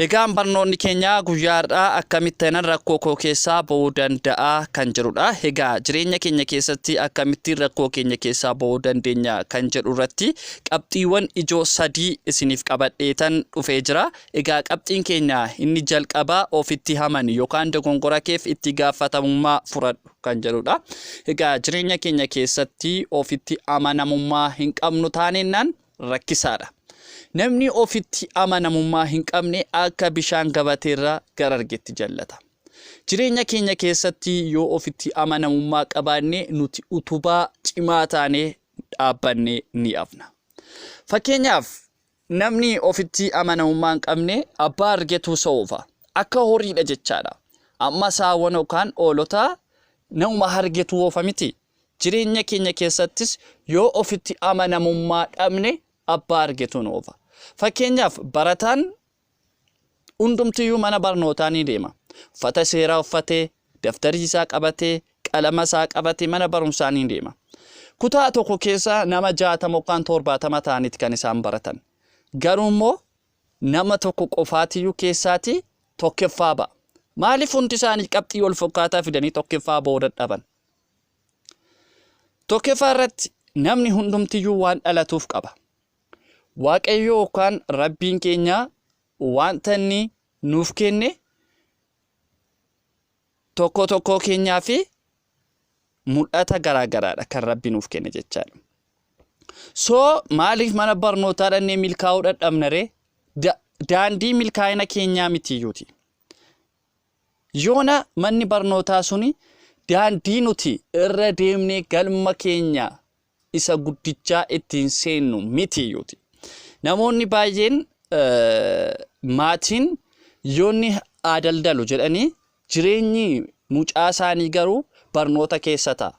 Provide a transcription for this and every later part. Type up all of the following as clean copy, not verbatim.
Egaan barnoonni keenya guyyaa har'aa akkamittiinan rakkoo koo keessaa ba'uu danda'a kan jedhudha. Egaa jireenya keenya keessatti akkamittiin rakkoo keenya keessaa ba'uu dandeenya kan jedhu irratti qabxiiwwan ijoo sadii isiniif qabadheetan dhufee jira. Egaa qabxiin keenya inni jalqabaa ofitti amani yookaan dogongora keef itti gaafatamummaa fudhadhu kan jedhudha. Egaa jireenya keenya keessatti ofitti amanamummaa hin qabnu taanennaan rakkisaadha. Namni ofitti amanamummaa hin qabne akka bishaan gabateerra gara argetti jallata. Jireenya keenya keessatti yoo ofitti amanamummaa qabaanne nuti utubaa cimaa taanee dhaabbannee ni hafna. Fakkeenyaaf namni ofitti amanamummaa hin qabne abbaa argetu isa oofa. Akka horiidha jechaadha. Amma saawwan yookaan hoolota namuma argetu oofa miti. Jireenya keenya keessattis yoo ofitti amanamummaa dhabne abbaa argetu nu oofa. Fakkeenyaaf barataan hundumtiyyuu mana barnootaa ni deema. Uffata seeraa uffatee, daftarii isaa qabatee, qalama isaa qabatee mana barumsaa ni deema. Kutaa tokko keessa nama 60 yookaan 70 ta'aniiti kan isaan baratan. Garuu immoo nama tokko qofaatiyyuu keessaatii tokkoffaa ba'a. Maaliif hundi isaanii qabxii wal fakkaataa fidanii tokkoffaa ba'uu dadhaban? Tokkoffaa irratti namni hundumtiyyuu waan dhalatuuf qaba. Waaqayyo yookaan Rabbiin keenya wanta inni nuuf kenne tokko tokkoo keenyaa fi mul'ata garaa garaadha kan Rabbi nuuf kenne jechaadha. So maaliif mana barnootaa dhannee milkaa'uu dadhabna ree? Daandii milkaa'ina keenyaa mitiyyuuti. Yoona manni barnootaa suni daandii nuti irra deemnee galma keenya isa guddichaa ittiin seennu mitiyyuuti. Namoonni baay'een maatiin yoonni haa daldalu jedhanii jireenyi mucaa isaanii garuu barnoota keessa ta'a.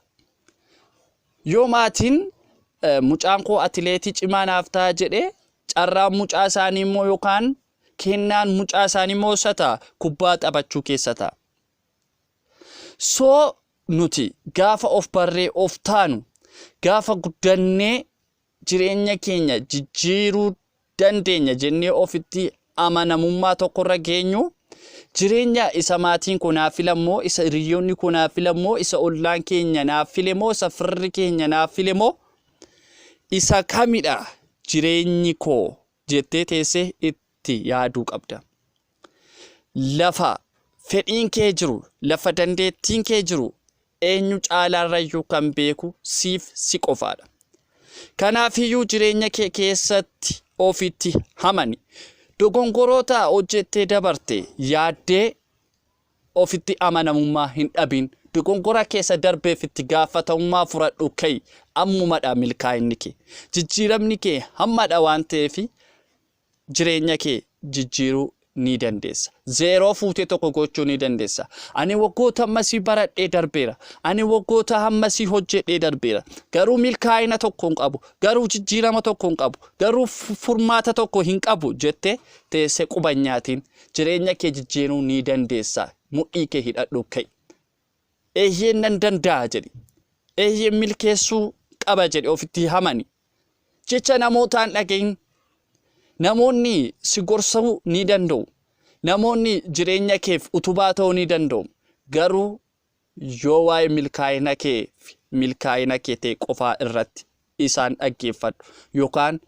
Yoo maatiin mucaan koo atileetii cimaa naaf ta'a jedhee carraan mucaa isaanii immoo yookaan kennaan mucaa isaanii immoo isa ta'a kubbaa taphachuu keessa ta'a. So nuti gaafa of barree of taanu gaafa guddannee jireenya keenya jijjiiruu dandeenya jennee ofitti amanamummaa tokkorra geenyu jireenya isa maatiin koo naaf filammoo isa hiriyoonni koo naaf filammoo isa ollaan keenya naaf filemoo isa firri keenya naaf filemoo isa kamidha jireenyi koo jettee teessee itti yaaduu qabda. Lafa fedhiin kee jiru, lafa dandeettiin kee jiru eenyu caalaarrayyuu kan beeku siif si qofaadha. Kanaafiyyuu jireenya kee keessatti ofitti amani. Dogongoroota hojjettee dabarte yaaddee ofitti amanamummaa hin dhabin. Dogongora keessa darbeef itti gaafatamummaa fudhadhu ka'i. Ammumadha milkaa'inni kee. Jijjiiramni kee hammadha waan ta'eef jireenya kee jijjiiruu ni dandeessa. Zeeroo fuutee tokko gochuu ni dandeessa. Ani waggoota hammasii baradhee darbeera. Ani waggoota hammasii hojjedhee darbeera. Garuu milkaa'ina tokko hin qabu. Garuu jijjiirama tokko hin qabu. Garuu furmaata tokko hin qabu jettee teessee quba hin nyaatiin. Jireenya kee jijjiiruu ni dandeessa. Mudhii kee hidhadhuu ka'i. Eeyyeen nan danda'a jedhi. Eeyyeen milkeessuu qaba jedhi ofitti amani. Jecha namootaan dhagahin. Namoonni si gorsuu ni danda'u. Namoonni jireenya keef utubaa ta'uu ni danda'u. Garuu yoo waa'ee milkaa'ina kee milkaa'ina kee ta'e qofaa irratti isaan dhaggeeffadhu yookaan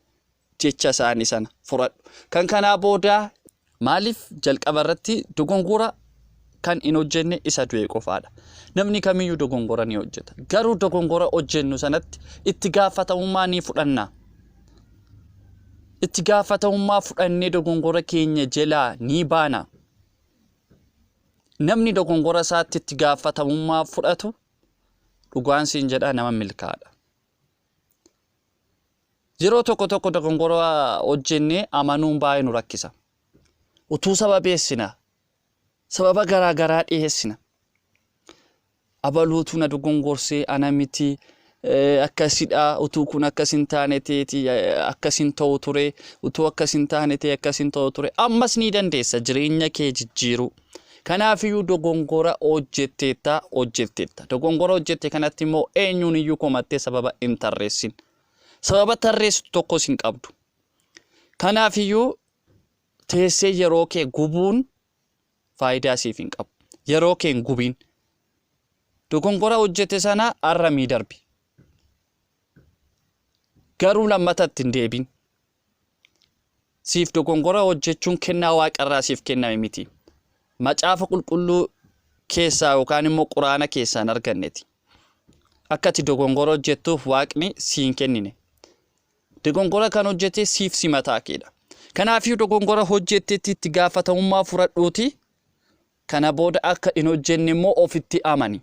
jecha isaanii sana fudhadhu. Kan kanaa booda maaliif jalqaba irratti dogongora kan hin hojjenne isa du'e qofaadha. Namni kamiyyuu dogongora ni hojjeta. Garuu dogongora hojjennu sanatti itti gaafatamummaa ni fudhanna. Itti gaafatamummaa fudhannee dogongora keenya jalaa ni baana. Namni dogongora isaatti itti gaafatamummaa fudhatu dhugaan siin jedhaa nama milkaa'aadha. Yeroo tokko tokko dogongora hojjennee amanuun baay'ee nu rakkisa. Utuu sababeessina. Sababa garaa garaa dhiyeessina. Abaluutu na dogongorsee ana miti akkasidha utuu kun akkas hin taane ta'eeti akkas hin ta'u ture utuu akkas hin taane ta'e akkas hin ta'u ture ammas ni dandeessa jireenya kee jijjiiruu. Kanaafiyyuu dogongora hojjetteetta hojjetteetta. Dogongora hojjette kanatti immoo eenyuun iyyuu komattee sababa hin tarreessin. Sababa tarreessitu tokkos hin qabdu. Kanaafiyyuu Teessee yeroo kee gubuun faayidaa siif hin qabu. Yeroo kee hin gubiin. Dogongora hojjete sana arramii darbi. Garuu lammata itti hin deebiin. Siif dogongora hojjechuun kennaa waaqarraa siif kenname miti. Macaafa qulqulluu keessaa yookaan immoo quraana keessaa hin arganneti. Akka ati dogongora hojjettuuf waaqni sii hin kennine. Dogongora kan hojjete siif si mataa keedha. Kanaafiyyuu dogongora hojjettetti itti gaafatamummaa fudhadhuuti kana booda akka hin hojjenne immoo ofitti amani.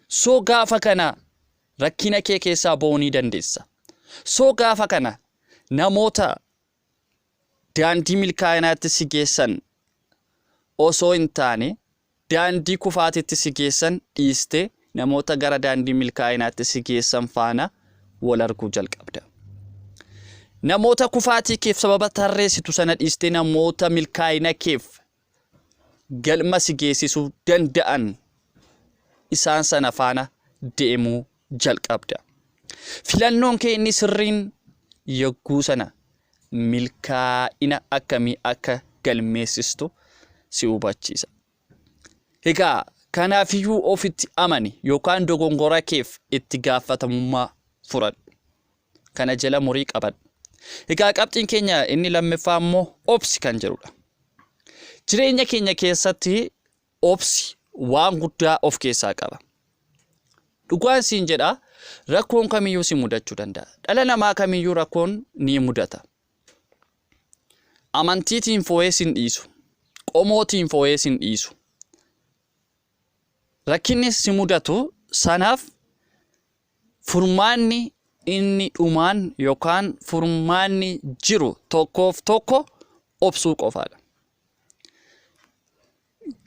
So gaafa kana rakkina kee keessaa ba'uu ni dandeessa. So gaafa kana namoota daandii milkaa'inaatti si geessan osoo hin taane daandii kufaatitti si geessan dhiistee namoota gara daandii milkaa'inaatti si geessan faana wal arguu jalqabda. Namoota kufaatii keef sababa tarreessitu sana dhiistee namoota milkaa'ina keef galma si geessisuu danda'an isaan sana faana deemuu jalqabda. Filannoon kee inni sirriin yogguu sana milkaa'ina akkamii akka galmeessistu si hubachiisa. Egaa kanaafiyyuu ofitti amani yookaan dogongora keef itti gaafatamummaa fudhadhu. Kana jala murii qabadhu. Egaa qabxiin keenya inni lammaffaa immoo obsi kan jedhudha. Jireenya keenya keessatti obsi waan guddaa of keessaa qaba. Dhugaan siin jedha rakkoon kamiyyuu si mudachuu danda'a. Dhala namaa kamiyyuu rakkoon ni mudata. Amantiitiin foo'ee sin dhiisu. Qomootiin foo'ee sin dhiisu. Rakkinni si mudatu sanaaf furmaanni inni dhumaan yookaan furmaanni jiru tokkoof tokko obsuu qofaadha.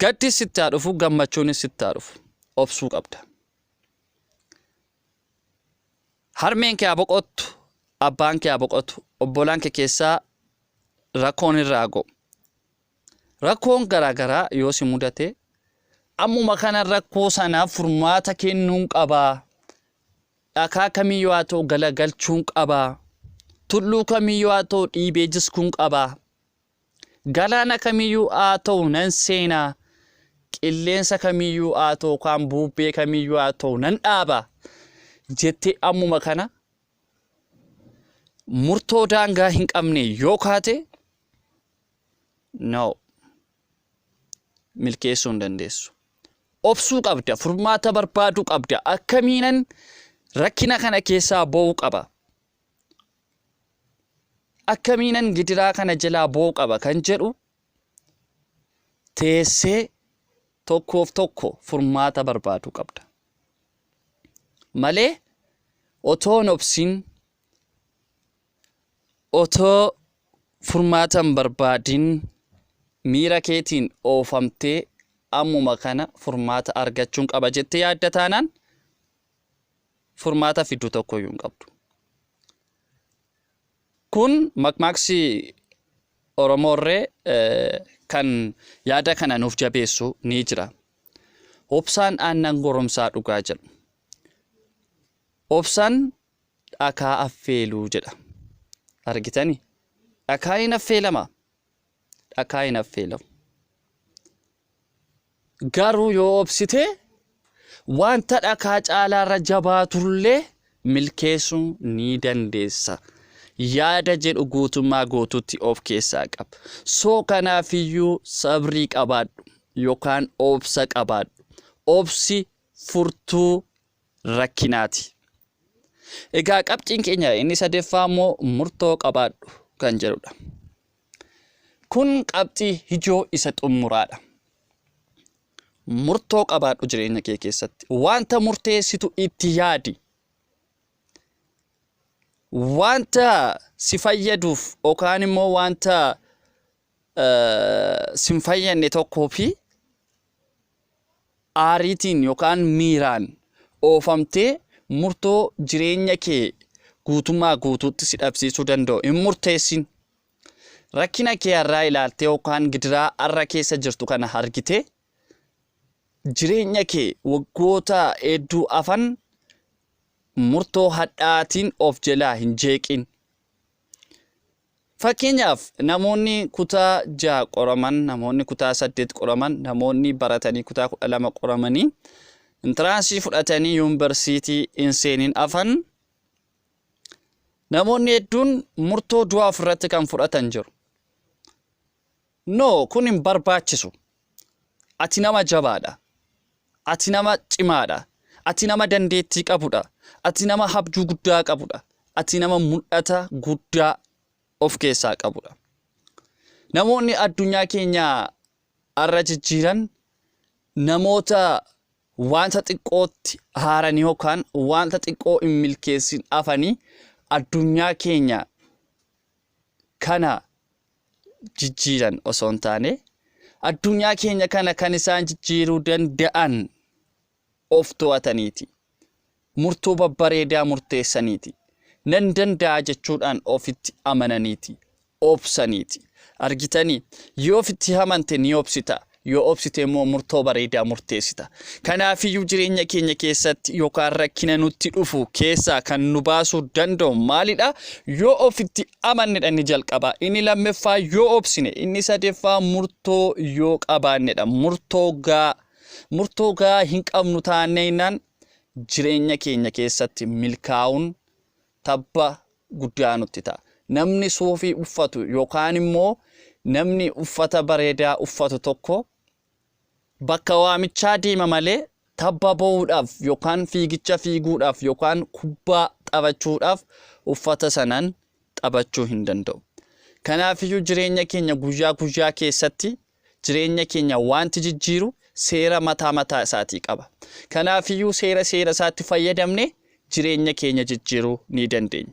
Gaddis sitti haa dhufu, gammachuunis sitti haa dhufu. Obsuu qabda. Harmeen kee haa boqottu, abbaan kee haa boqotu, obbolaan kee keessaa rakkoon irraa ga'u. Rakkoon garaagaraa yoo si mudate ammuma kana rakkoo sanaaf furmaata kennuun qabaa. Dhakaa kamiyyuu haa ta'u galagalchuun qabaa. Tulluu kamiyyuu haa ta'u dhiibee jiskuun qabaa. Galaana kamiyyuu haa ta'u nan seenaa. Qilleensa kamiyyuu haa ta'u kaan buubbee kamiyyuu haa ta'u nan dhaaba. Jettee ammuma kana murtoo daangaa hin qabne yoo kaate no milkeessuu hin dandeessu. Obsuu qabda, furmaata barbaaduu qabda. Akkamiinan rakkina kana keessaa ba'uu qaba? Akkamiinan gidiraa kana jalaa ba'uu qaba kan jedhu teessee tokkoof tokko furmaata barbaaduu qabda. Malee otoo hin obsin otoo furmaata hin barbaadin miira keetiin oofamtee ammuma kana furmaata argachuun qaba jettee yaadda taanaan furmaata fiddu tokkoyyuu hin qabdu. Kun makmaaksi Oromoorree kan yaada kana nuuf jabeessu ni jira. Obsaan aannan goromsaa dhugaa jedhu. Obsaan dhakaa affeeluu jedha. Argitani? Dhakaa hin affeelama. Dhakaa hin affeelamu. Garuu yoo obsite wanta dhakaa caalaarra jabaatullee milkeessuu ni dandeessa. Yaada jedhu guutummaa guutuutti of keessaa qaba. So kanaafiyyuu sabrii qabaadhu yookaan obsa qabaadhu. Obsi furtuu rakkinaati. Egaa qabxiin keenya inni sadaffaa immoo murtoo qabaadhu kan jedhudha. Kun qabxii ijoo isa xumuraadha. Murtoo qabaadhu jireenya kee keessatti. Wanta murteessitu itti yaadi. Wanta si fayyaduuf yookaan immoo wanta si hin fayyadne tokkoo fi aariitiin yookaan miiraan oofamtee murtoo jireenya kee guutummaa guutuutti si dhabsiisuu danda'u hin murteessin. Rakkina kee har'aa ilaaltee yookaan gidiraa har'a keessa jirtu kana argitee jireenya kee waggoota hedduu hafan murtoo hadhaatiin of jalaa hin jeeqin. Fakkeenyaaf namoonni kutaa 6 qoraman, namoonni kutaa 8 qoraman, namoonni baratanii kutaa 12 qoramanii entrance fudhatanii yuunivarsiitii hin seenin hafan, namoonni hedduun murtoo du'aa ofirratti kan fudhatan jiru. No, kun hin barbaachisu. Ati nama jabaadha. Ati nama cimaadha. Ati nama dandeettii qabudha. Ati nama abjuu guddaa qabudha. Ati nama mul'ata guddaa of keessaa qabudha. Namoonni addunyaa keenya har'a jijjiiran namoota wanta xiqqootti haaranii yookaan wanta xiqqoo hin milkeessin hafanii addunyaa keenya kana jijjiiran osoo hin taane, addunyaa keenya kana kan isaan jijjiiruu danda'an of to'ataniiti. Murtoo babbareedaa murteessaniiti. Nan danda'a jechuudhaan ofitti amananiiti. Obsaniiti. Argitanii, yoo ofitti amante ni obsita. Yoo obsite immoo murtoo bareedaa murteessita. Kanaafiyyuu jireenya keenya keessatti yookaan rakkina nutti dhufu keessaa kan nu baasuu danda'u maalidha? Yoo ofitti amannedha inni jalqabaa. Inni lammaffaa yoo obsine, inni sadaffaa murtoo yoo qabaannedha. Murtoo gaa Murtoo gahaa hin qabnu taanaan jireenya keenya keessatti milkaa'uun tabba guddaa nutti ta'a. Namni suufii uffatu yookaan immoo namni uffata bareedaa uffatu tokko bakka waamichaa deema malee tabba ba'uudhaaf yookaan fiigicha fiiguudhaaf yookaan kubbaa taphachuudhaaf uffata sanaan taphachuu hin danda'u. Kanaafiyyuu jireenya keenya guyyaa guyyaa keessatti jireenya keenya wanti jijjiiru seera mataa mataa isaatii qaba. Kanaafiyyuu seera seera isaatti fayyadamne jireenya keenya jijjiiruu ni dandeenya.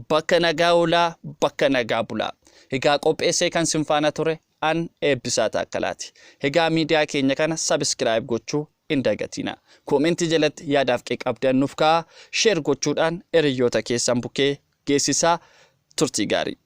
Bakka nagaa oolaa, bakka nagaa bulaa. Egaa qopheessee kan sin faana ture an Eebbisaa Taakkalaati. Egaa miidiyaa keenya kana subscribe gochuu hin dagatinaa. Comment jalatti yaadaaf qeeqa nuuf kaa'aa. Share gochuudhaan hiriyoota keessan bukkee geessisaa. Turtii gaarii.